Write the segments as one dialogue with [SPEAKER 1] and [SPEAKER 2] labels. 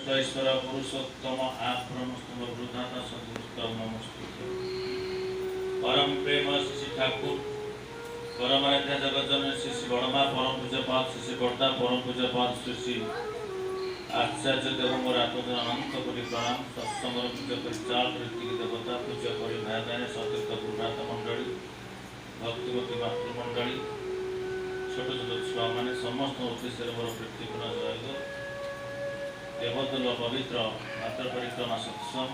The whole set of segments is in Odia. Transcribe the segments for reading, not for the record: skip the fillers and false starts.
[SPEAKER 1] ଈଶ୍ୱର ପୁରୁଷୋତ୍ତମ ଆବ୍ରହ୍ମ ବୃଦ୍ଧାତା ସଦୃସ୍ତ ନମସ୍ତୁତେ। ପରମ ପ୍ରେମ ଶ୍ରୀ ଠାକୁର ପରମାରାଧ୍ୟା ଜଗତଜନନୀ ଶ୍ରୀ ଶ୍ରୀ ବଡ଼ମା ପରମ ପୂଜ୍ୟପାଦ ଶ୍ରୀ ଶ୍ରୀ ବର୍ଦ୍ଦା ପରମ ପୂଜ୍ୟପାଦ ଶ୍ରୀ ଶ୍ରୀ ଆଚାର୍ଯ୍ୟ ଦେବ ମୋର ଆତ୍ମଜନ ଅନନ୍ତ କୋଟି ପ୍ରଣାମ। ସତ୍ସଙ୍ଗର ପୂଜ୍ୟ ପରିଚାଳକ ଋତ୍ୱିକ ଦେବତା ପୂଜ୍ୟ କରି ଭାଇମାନେ ସତୀର୍ଥ ଗୁରୁନାଥ ମଣ୍ଡଳୀ ଭକ୍ତିମତୀ ମାତୃମଣ୍ଡଳୀ ଛୋଟ ଛୋଟ ଛୁଆମାନେ ସମସ୍ତଙ୍କ ଉଦ୍ଦେଶ୍ୟରେ ମୋର ପ୍ରୀତିପୂର୍ଣ୍ଣ ଜୟଗୁରୁ। ଦେବଦୁଲ ପବିତ୍ର ଭାଦ୍ର ପରିକ୍ରମା ସତ୍ସଙ୍ଗ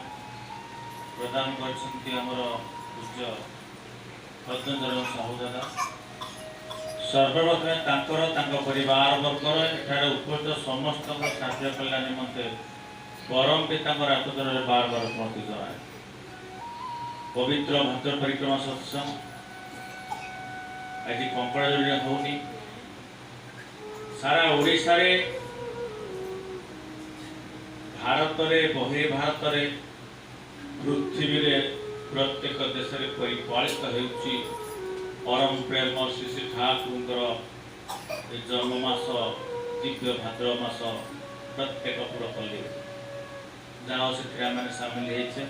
[SPEAKER 1] ପ୍ରଦାନ କରିଛନ୍ତି ଆମର ପୂଜ୍ୟ ପଦ୍ମଚରଣ ସାହୁ ଦାଦା। ସର୍ବପ୍ରଥମେ ତାଙ୍କର ତାଙ୍କ ପରିବାର ବର୍ଗର ଏଠାରେ ଉପସ୍ଥିତ ସମସ୍ତଙ୍କ ସାଧ୍ୟ କଲ୍ୟାଣ ନିମନ୍ତେ ପରମ ପିତାଙ୍କର ଆତ୍ମଜନରେ ବାର ବାର ପ୍ରଣତି ଜଣାଏ। ପବିତ୍ର ଭାଦ୍ର ପରିକ୍ରମା ସତ୍ସଙ୍ଗ ଆଜି କଙ୍କଡ଼ାଯୋଡ଼ିରେ ହଉନି, ସାରା ଓଡ଼ିଶାରେ, ଭାରତରେ, ବର୍ହିଭାରତରେ, ପୃଥିବୀରେ ପ୍ରତ୍ୟେକ ଦେଶରେ ପରିପାଳିତ ହେଉଛି। ପରମ ପ୍ରେମ ଶ୍ରୀ ଶ୍ରୀ ଠାକୁରଙ୍କର ଏ ଜନ୍ମ ମାସ ଦିବ୍ୟ ଭାଦ୍ରବ ମାସ ପ୍ରତ୍ୟେକ ପୁରପଲ୍ଲୀ ଯାହା ହଉ ସେଥିରେ ଆମେ ସାମିଲ ହେଇଛେ।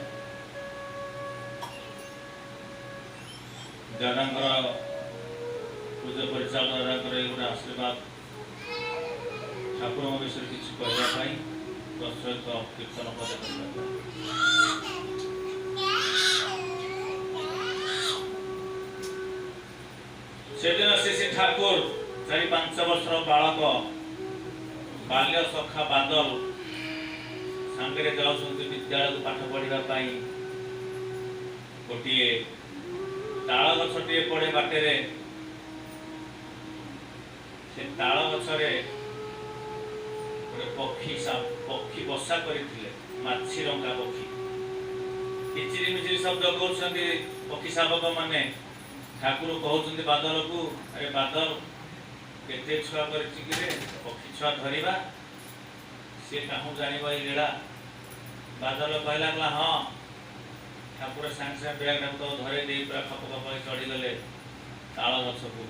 [SPEAKER 1] ଦାଦାଙ୍କର ପୂଜା ପରିଚାଳକ ଦାଦାଙ୍କର ଏଇ ଗୋଟେ ଆଶୀର୍ବାଦ ଠାକୁରଙ୍କ ବିଷୟରେ କିଛି କହିବା ପାଇଁ, ତତ୍ସହିତ କୀର୍ତ୍ତନ ପଦ କରିବା ପାଇଁ। ସେଦିନ ଶ୍ରୀ ଶ୍ରୀ ଠାକୁର 4-5 ବର୍ଷର ବାଳକ ବାଲ୍ୟ ସଖା ବାଦଲ ସାଙ୍ଗରେ ଯାଉଛନ୍ତି ବିଦ୍ୟାଳୟକୁ ପାଠ ପଢ଼ିବା ପାଇଁ। ଗୋଟିଏ ତାଳ ଗଛଟିଏ ପଡ଼େ ବାଟରେ। ସେ ତାଳ ଗଛରେ ଗୋଟେ ପକ୍ଷୀ ବସା କରିଥିଲେ, ମାଛି ରଙ୍ଗା ପକ୍ଷୀ। କିଚିରି ମିଚିରି ଶବ୍ଦ କରୁଛନ୍ତି ପକ୍ଷୀ ଶାବକ ମାନେ। ଠାକୁର କହୁଛନ୍ତି ବାଦଲକୁ, ଆରେ ବାଦଲ, କେତେ ଛୁଆ କରିଛି କିରେ, ପକ୍ଷୀ ଛୁଆ ଧରିବା। ସିଏ କାହୁଁ ଜାଣିବ ଏଇ ଲୀଳା। ବାଦଲ କହିଲା, କହିଲା ହଁ। ଠାକୁର ସାଙ୍ଗେ ସାଙ୍ଗେ ବ୍ୟାଗଟାକୁ ତାକୁ ଧରେଇ ଦେଇ ପୁରା ଖପ ଖପ ହେଇ ଚଢ଼ିଗଲେ ତାଳ ଗଛକୁ।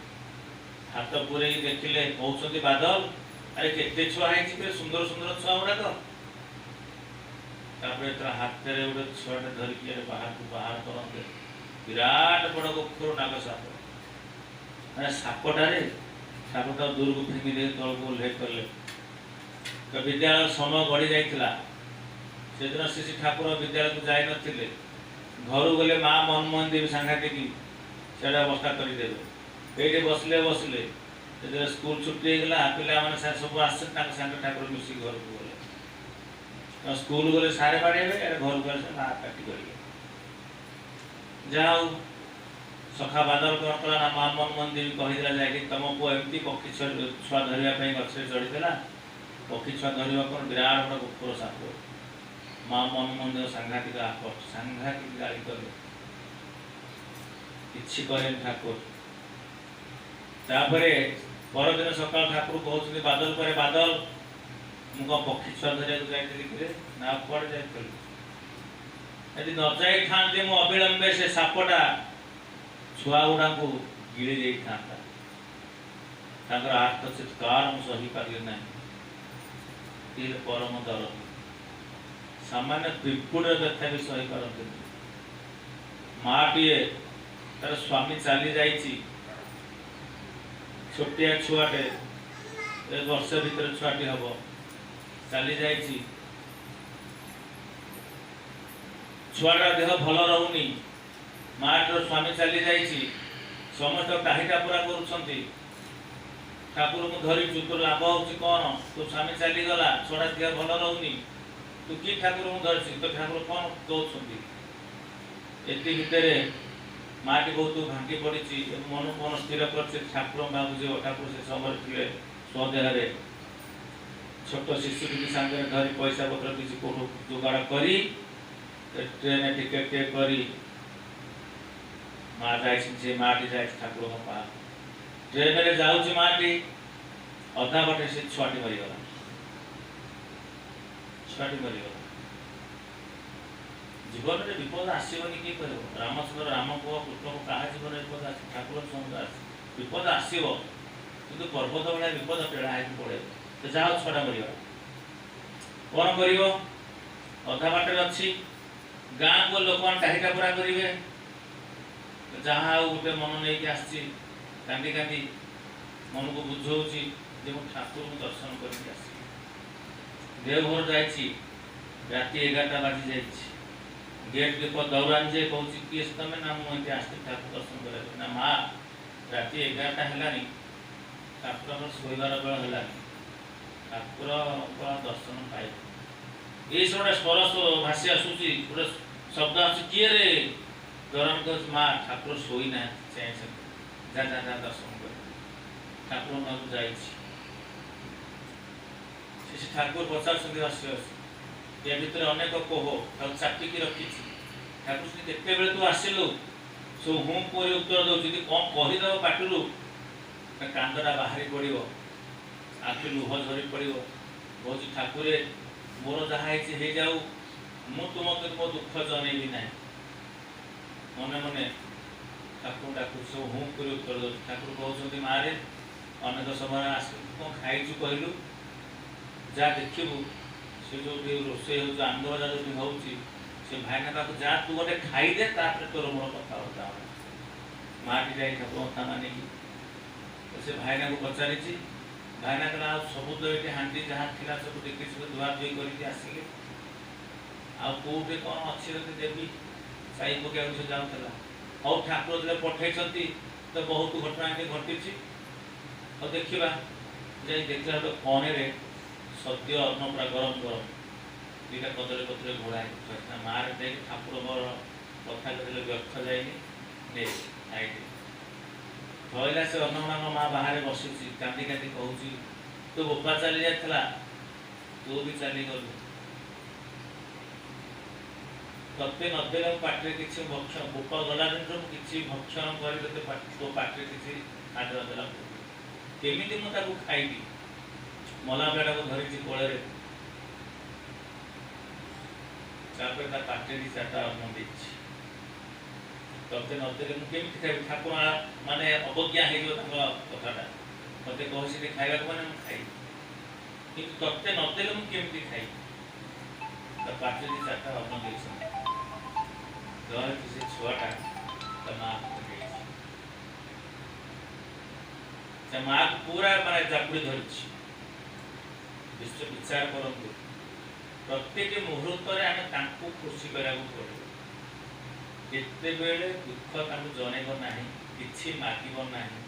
[SPEAKER 1] ହାତ ପୂରେଇକି ଦେଖିଲେ, କହୁଛନ୍ତି ବାଦଲ, ଆରେ କେତେ ଛୁଆ ହେଇଛି କିରେ, ସୁନ୍ଦର ସୁନ୍ଦର ଛୁଆ ଗୁଡ଼ାକ। ତାପରେ ଯେତେବେଳେ ହାତରେ ଗୋଟେ ଛୁଆଟେ ଧରିକି ବାହାରକୁ ବାହାର କରନ୍ତେ, ବିରାଟ ବଡ଼ ଗୋଖରୁ ନାଗ ସାପ, ମାନେ ସାପଟାରେ ଠାକୁର ତାକୁ ଦୂରକୁ ଫିଙ୍ଗି ଦେଇ ତଳକୁ ଓହ୍ଲେଇ କଲେ। ତ ବିଦ୍ୟାଳୟ ସମୟ ଗଡ଼ି ଯାଇଥିଲା। ସେଦିନ ଶ୍ରୀ ଶ୍ରୀ ଠାକୁର ବିଦ୍ୟାଳୟକୁ ଯାଇନଥିଲେ। ଘରୁ ଗଲେ ମା ମନମୋହନ ଦେବୀ ସାଂଘାତିକ ସେଇଟା ଅବସ୍ଥା କରିଦେବେ। ଏଇଠି ବସିଲେ ବସିଲେ ଯେତେବେଳେ ସ୍କୁଲ ଛୁଟି ହେଇଗଲା, ପିଲାମାନେ ସବୁ ଆସିଛନ୍ତି, ତାଙ୍କ ସାଙ୍ଗରେ ଠାକୁର ମିଶିକି ଘରକୁ ଗଲେ। ତ ସ୍କୁଲ ଗଲେ ସାରେ ବାଡ଼େଇବେ, ଘରକୁ ଗଲେ ସେ ମା ପାଟି କରିବେ। ଯାହା ହଉ ସଖା ବାଦଲ କ'ଣ କଲା ନା ମା ମନମୋହନ ଦେବୀ କହିଦେଲା ଯାଇକି, ତମ ପୁଅ ଏମିତି ପକ୍ଷୀ ଛୁଆ ଧରିବା ପାଇଁ ଗଛରେ ଚଢ଼ିଥିଲା, ପକ୍ଷୀ ଛୁଆ ଧରିବା କ'ଣ ବିରାଟ ବଡ଼ ଗୋଖର ସାପ। ମା ମନମୋହନ ଦେବ ସାଂଘାତିକ ଆକଟ, ସାଂଘାତିକ ଗାଳି କଲେ। କିଛି କରେନି ଠାକୁର। ତାପରେ ପରଦିନ ସକାଳ ଠାକୁର କହୁଛନ୍ତି ବାଦଲ ପରେ, ବାଦଲ, ମୁଁ କ'ଣ ପକ୍ଷୀ ଛୁଆ ଧରିବାକୁ ଯାଇଥିଲି କିରେ, ନା କୁଆଡ଼େ ଯାଇଥିଲି? ଯଦି ନ ଯାଇଥାନ୍ତି ମୁଁ ଅବିଳମ୍ବେ ସେ ସାପଟା ଛୁଆ ଗୁଡ଼ାଙ୍କୁ ଗିଳି ଦେଇଥାନ୍ତା। ତାଙ୍କର ଆର୍ତ ଚିତ୍କାର ମୁଁ ସହିପାରିଲି ନାହିଁ। ଇଏ ପରମ ଦରଦ, ସାମାନ୍ୟ ପିମ୍ପୁଡ଼ିର ବ୍ୟଥା ବି ସହିପାରନ୍ତିନି। ମାଟିଏ ତାର ସ୍ୱାମୀ ଚାଲି ଯାଇଛି, ଛୋଟିଆ ଛୁଆଟେ, ଏ ବର୍ଷ ଭିତରେ ଛୁଆଟି ହବ, ଚାଲି ଯାଇଛି। ଛୁଆଟା ଦେହ ଭଲ ରହୁନି, ମାଟିର ସ୍ୱାମୀ ଚାଲି ଯାଇଛି, ସମସ୍ତ ଟାହିଟା ପୁରା କରୁଛନ୍ତି। ଠାକୁରଙ୍କୁ ଧରିଛୁ, ତୋର ଲାଭ ହଉଛି କ'ଣ? ତୋ ସ୍ୱାମୀ ଚାଲିଗଲା, ଛୁଆଟା ଦେହ ଭଲ ରହୁନି, ତୁ କି ଠାକୁରଙ୍କୁ ଧରିଛୁ, ତୋ ଠାକୁର କ'ଣ ଦଉଛନ୍ତି? ଏତି ଭିତରେ ମାଟି ବହୁତ ଭାଙ୍ଗି ପଡ଼ିଛି ଏବଂ ମନକୁ ମନ ସ୍ଥିର କରିଛି ଠାକୁରଙ୍କ ପାଖକୁ ଯିବ। ଠାକୁର ସେ ସମୟରେ ଥିଲେ ସ୍ୱଦେହରେ। ଛୋଟ ଶିଶୁଟିକୁ ସାଙ୍ଗରେ ଧରି ପଇସା ପତ୍ର କିଛି କୋଉଠୁ ଯୋଗାଡ଼ କରି ଟ୍ରେନ ଟିକେଟ୍ କରି ମା ଯାଇଛି। ସେ ମାଟି ଯାଇଛି ଠାକୁରଙ୍କ ପାଖକୁ। ଟ୍ରେନରେ ଯାଉଛି ମାଟି, ଅଧା ବାଟରେ ସେ ଛୁଆଟି ମରିଗଲା। ଛୁଆଟି ମରିଗଲା। ଜୀବନରେ ବିପଦ ଆସିବନି କିଏ କହିବ? ରାମଚନ୍ଦ୍ର ରାମ କୁହ କୃଷ୍ଣକୁ କାହା ଜୀବନରେ ବିପଦ ଆସିବ? ଠାକୁର ସଙ୍ଗେ ଆସିବ, ବିପଦ ଆସିବ, କିନ୍ତୁ ପର୍ବତ ଭଳିଆ ବିପଦ ଟେଳା ହେଇକି ପଳେଇବ। ତ ଯାହା ଛୁଆଟା ମରିଗଲା। କ'ଣ କରିବ? ଅଧା ବାଟରେ ଅଛି, ଗାଁକୁ ଲୋକମାନେ ଟାହି ଟାପୁରା କରିବେ। ଯାହା ଆଉ ଗୋଟେ ମନ ନେଇକି ଆସିଛି, କାନ୍ଦି କାନ୍ଦି ମନକୁ ବୁଝଉଛି ଯେ ମୁଁ ଠାକୁରଙ୍କୁ ଦର୍ଶନ କରିକି ଆସିବି। ଦେଓଘର ଯାଇଛି, ରାତି 11ଟା ବାଜି ଯାଇଛି। ଗେଟ୍ ଦୀପ ଦୌରାନ ଯେ କହୁଛି, କିଏ ତମେ? ନା, ମୁଁ ଏଠି ଆସିଛି ଠାକୁର ଦର୍ଶନ କରିବାକୁ। ନା ମା, ରାତି 11ଟା ହେଲାଣି, ଠାକୁରଙ୍କର ଶୋଇବାର ବେଳ ହେଲାଣି, ଠାକୁରଙ୍କ ଦର୍ଶନ ପାଇବ। ଏଇ ସବୁ ଗୋଟେ ସ୍ୱର ଭାସି ଆସୁଛି, ଗୋଟେ ଶବ୍ଦ ଆସୁଛି, କିଏ ରେ? ଦୌରାନ କହୁଛି, ମା, ଠାକୁର ଶୋଇନାହାନ୍ତି, ଚାହିଁଛନ୍ତି, ଯା ଯା ଯା, ଦର୍ଶନ କରିବ। ଠାକୁରଙ୍କ ପାଖକୁ ଯାଇଛି ସେ। ଠାକୁର ପଚାରୁଛନ୍ତି ହସି ହସି। ଏ ଭିତରେ ଅନେକ କୋହ ତାକୁ ଚାପିକି ରଖିଛି। ଠାକୁର, କେତେବେଳେ ତୁ ଆସିଲୁ? ସବୁ ହୁଁ କରି ଉତ୍ତର ଦଉଛି। ଯଦି କଣ କହିଦେବ ପାଟିରୁ, କାନ୍ଦଟା ବାହାରି ପଡ଼ିବ, ଆଖି ଲୁହ ଝରି ପଡ଼ିବ। କହୁଛି, ଠାକୁରେ, ମୋର ଯାହା ହେଇଛି ହେଇଯାଉ, ମୁଁ ତୁମକୁ ମୋ ଦୁଃଖ ଜଣେଇବି ନାହିଁ। ମନେ ମନେ ଠାକୁର ଡାକୁଛି, ସବୁ ହୁଁ କରି ଉତ୍ତର ଦଉଛି। ଠାକୁର କହୁଛନ୍ତି, ମାରେ, ଅନେକ ସମୟରେ ଆସିଲୁ, କଣ ଖାଇଛୁ କହିଲୁ? ଯାହା ଦେଖିବୁ, ସେ ଯୋଉଠି ରୋଷେଇ ହେଉଛି, ଆନନ୍ଦ ବଜାର ଯୋଉଠି ହେଉଛି, ସେ ଭାଇନା ପାଖକୁ ଯା, ତୁ ଗୋଟେ ଖାଇଦେ, ତାପରେ ତୋର ମୋର କଥାବାର୍ତ୍ତା ହବ। ମାଟି ଯାଇ ଠାକୁର କଥା ମାନିକି ସେ ଭାଇନାକୁ ପଚାରିଛି। ଭାଇନା କହିଲା, ଆଉ ସବୁ ତ ଏଠି ହାଣ୍ଡି ଯାହା ଥିଲା ସବୁ ଦେଖି ସବୁ ଧୁଆ ଧୁଇ କରିକି ଆସିଲେ, ଆଉ କୋଉଠି କ'ଣ ଅଛି ଯଦି ଦେବି। ସାଇ ପକେଇବାକୁ ସେ ଯାଉଥିଲା। ହଉ, ଠାକୁର ଯେତେବେଳେ ପଠେଇଛନ୍ତି ତ ବହୁତ ଘଟଣା ଏଠି ଘଟିଛି, ହଉ ଦେଖିବା। ଯାଇ ଦେଖିଲା ଗୋଟେ କଣରେ ସଦ୍ୟ ଅନ୍ନ ପୁରା ଗରମ ଗରମ ଦୁଇଟା କଦଳୀ ପତ୍ରରେ ଘୋଡ଼ା ହେଇକି। ମାରେ, ଦେଇକି ଠାକୁରଙ୍କର କଥା କହିଲେ ବ୍ୟର୍ଥ ଯାଇନି, ନେ ଖାଇଦେ। ଧଇଲା ସେ ଅନ୍ନଗୁଡ଼ାକ। ମା ବାହାରେ ବସିଛି, କାନ୍ଦି କାନ୍ଦି କହୁଛି, ତୋ ବୋପା ଚାଲି ଯାଇଥିଲା, ତୁ ବି ଚାଲିଗଲୁ। ତତେ ନଦେଲେ ମୋ ପାଟିରେ କିଛି ଭକ୍ଷଣ, ବୋପା ଗଲା ଦିନଠୁ ମୁଁ କିଛି ଭକ୍ଷଣ କରି ତତେ ତୋ ପାଟିରେ କିଛି ଖାଦ୍ୟ ନଦେଲା, କେମିତି ମୁଁ ତାକୁ ଖାଇବି? ମଲା ପିଲାଟାକୁ ଧରିଛି କୋଳରେ। ତାପରେ ତା ପାଟିରେ ଚାରିଟା ଅନ୍ନ ଦେଇଛି। ତତେ ନଦେଲେ ମୁଁ କେମିତି ଖାଇବି? ଠାକୁର ମାନେ ଅବଜ୍ଞା ହେଇଯିବ ତାଙ୍କ କଥାଟା। ମତେ କହିଛନ୍ତି ଖାଇବାକୁ ମାନେ ମୁଁ ଖାଇବି, କିନ୍ତୁ ତତେ ନଦେଲେ ମୁଁ କେମିତି ଖାଇବି? ତା ପାଟିରେ ଚାରିଟା ଅନ୍ନ ଦେଇଛନ୍ତି। ଧରିଛି ସେ ଛୁଆଟା, ତା ମାକୁ ଦେଇଛି। ତା ମାକୁ ପୁରା ମାନେ ଜାବୁଡ଼ି ଧରିଛି। ବିଶ୍ୱ ବିଚାର କରନ୍ତୁ, ପ୍ରତ୍ୟେକ ମୁହୂର୍ତ୍ତରେ ଆମେ ତାଙ୍କୁ ଖୁସି କରିବାକୁ ପଡ଼ିବ। କେତେବେଳେ ଦୁଃଖ ତାଙ୍କୁ ଜଣେଇବ ନାହିଁ, କିଛି ମାଗିବ ନାହିଁ।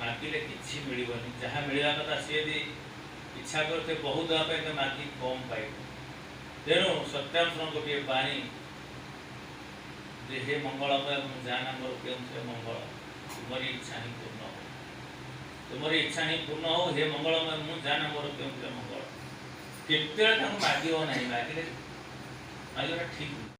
[SPEAKER 1] ମାଗିଲେ କିଛି ମିଳିବନି। ଯାହା ମିଳିବା କଥା, ସିଏ ଯଦି ଇଚ୍ଛା କରୁଥିବେ ବହୁତ ଦେବା ପାଇଁ, ତ ମାଗି କମ୍ ପାଇବ। ତେଣୁ ସତ୍ୟାଂଶର ଗୋଟିଏ ବାଣୀ ଯେ, ହେ ମଙ୍ଗଳମୟ, ମୁଁ ଜାଣା ମୋର କେଉଁଥିରେ ମଙ୍ଗଳ, ତୁମରି ଇଚ୍ଛା ହିଁ ପୂର୍ଣ୍ଣ ହଉ, ତୁମରି ଇଚ୍ଛା ହିଁ ପୂର୍ଣ୍ଣ ହଉ। ହେ ମଙ୍ଗଳମୟ, ମୁଁ ଜାଣା ମୋର କେଉଁଥିରେ ମଙ୍ଗଳ। କେତେବେଳେ ତାଙ୍କୁ ମାଗିବ ନାହିଁ। ମାଗିଲେ ମାଗିବାଟା ଠିକ୍ ନୁହେଁ।